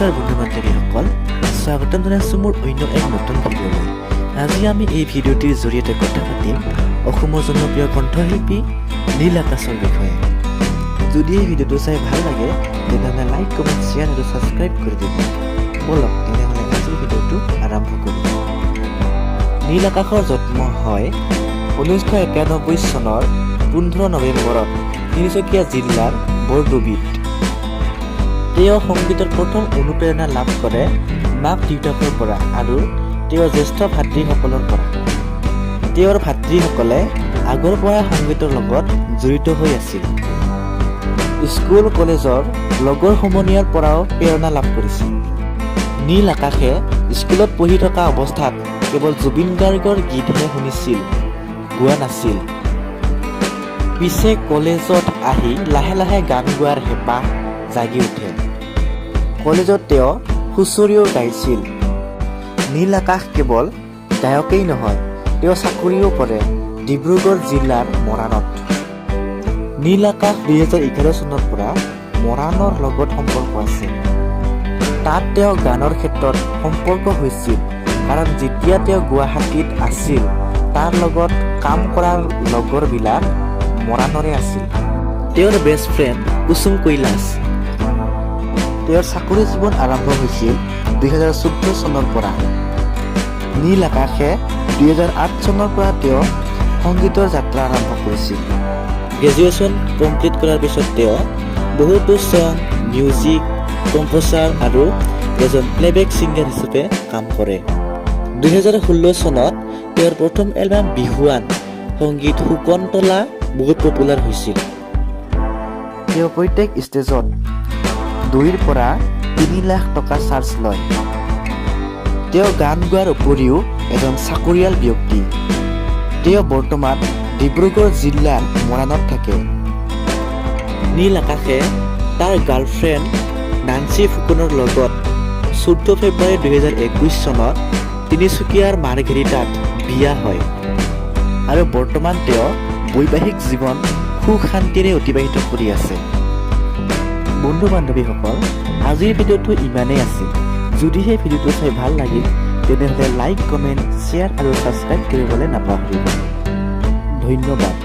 নমস্কাৰ বন্ধু বান্ধৱীসকল, স্বাগতম জনাইছোঁ মোৰ অন্য এক নতুন ভিডিঅ'লৈ। আজি আমি এই ভিডিঅ'টিৰ জৰিয়তে কথা পাতিম অসমৰ জনপ্ৰিয় কণ্ঠশিল্পী নীল আকাশৰ বিষয়ে। যদি এই ভিডিঅ'টো চাই ভাল লাগে, তেনেহ'লে লাইক, কমেণ্ট, শ্বেয়াৰ আৰু ছাবস্ক্ৰাইব কৰি দিব। ব'লক তেনেহ'লে আজিৰ ভিডিঅ'টো আৰম্ভ কৰোঁ। নীল আকাশৰ জন্ম হয় 1991 চনৰ 15 নৱেম্বৰত তিনিচুকীয়া জিলাৰ বৰডুবিত। তেওঁ সংগীতৰ প্ৰথম অনুপ্ৰেৰণা লাভ কৰে মাক দেউতাকৰ পৰা আৰু তেওঁৰ জ্যেষ্ঠ ভাতৃসকলৰ পৰা। তেওঁৰ ভাতৃসকলে আগৰ পৰাই সংগীতৰ লগত জড়িত হৈ আছিল। স্কুল কলেজৰ লগৰ সমনীয়াৰ পৰাও প্ৰেৰণা লাভ কৰিছিল। নীল আকাশে স্কুলত পঢ়ি থকা অৱস্থাত কেৱল জুবিন গাৰ্গৰ গীতহে শুনিছিল, গোৱা নাছিল। পিছে কলেজত আহি লাহে লাহে গান গোৱাৰ হেঁপাহ জাগি উঠে। কলেজত তেওঁ হুঁচৰিও গাইছিল। নীল আকাশ কেৱল গায়কেই নহয়, তেওঁ চাকৰিও কৰে ডিব্ৰুগড় জিলাৰ মৰাণত। নীল আকাশ 2011 চনৰ পৰা মৰাণৰ লগত সম্পৰ্ক আছে। তাত তেওঁ গানৰ ক্ষেত্ৰত সম্পৰ্ক হৈছিল, কাৰণ যেতিয়া তেওঁ গুৱাহাটীত আছিল, তাৰ লগত কাম কৰাৰ লগৰবিলাক মৰাণৰে আছিল। তেওঁৰ বেষ্ট ফ্ৰেণ্ড কুসুম কৈলাশ। তেওঁৰ চাকৰি জীৱন আৰম্ভ হৈছিল 2014 চনৰ পৰা। নীল আকাশে 2008 চনৰ পৰা তেওঁ সংগীতৰ যাত্ৰা আৰম্ভ কৰিছিল। গ্ৰেজুৱেশ্যন কমপ্লিট কৰাৰ পিছত তেওঁ বহুতো ছং মিউজিক কম্প'জাৰ আৰু এজন প্লেবেক ছিংগাৰ হিচাপে কাম কৰে। 2016 চনত তেওঁৰ প্ৰথম এলবাম বিহুৱান সংগীত শকুন্তলা বহুত পপুলাৰ হৈছিল। তেওঁ প্ৰত্যেক ষ্টেজত 2ৰ পৰা 3 লাখ টকা চাৰ্জ লয়। তেওঁ গান গোৱাৰ উপৰিও এজন চাকৰিয়াল ব্যক্তি। তেওঁ বৰ্তমান ডিব্ৰুগড় জিলাৰ মৰাণত থাকে। নীল আকাশে তাৰ গাৰ্লফ্ৰেণ্ড নান্সী ফুকনৰ লগত 14 ফেব্ৰুৱাৰী 2021 চনত তিনিচুকীয়াৰ মাৰ্ঘেৰিটাত বিয়া হয় আৰু বৰ্তমান তেওঁ বৈবাহিক জীৱন সুখ শান্তিৰে অতিবাহিত কৰি আছে। বন্ধু বান্ধৱীসকল, আজিৰ ভিডিঅ'টো ইমানেই আছিল। যদিহে ভিডিঅ'টো চাই ভাল লাগিল, তেনেহ'লে লাইক, কমেণ্ট, শ্বেয়াৰ আৰু ছাবস্ক্ৰাইব কৰিবলৈ নাপাহৰিব। ধন্যবাদ।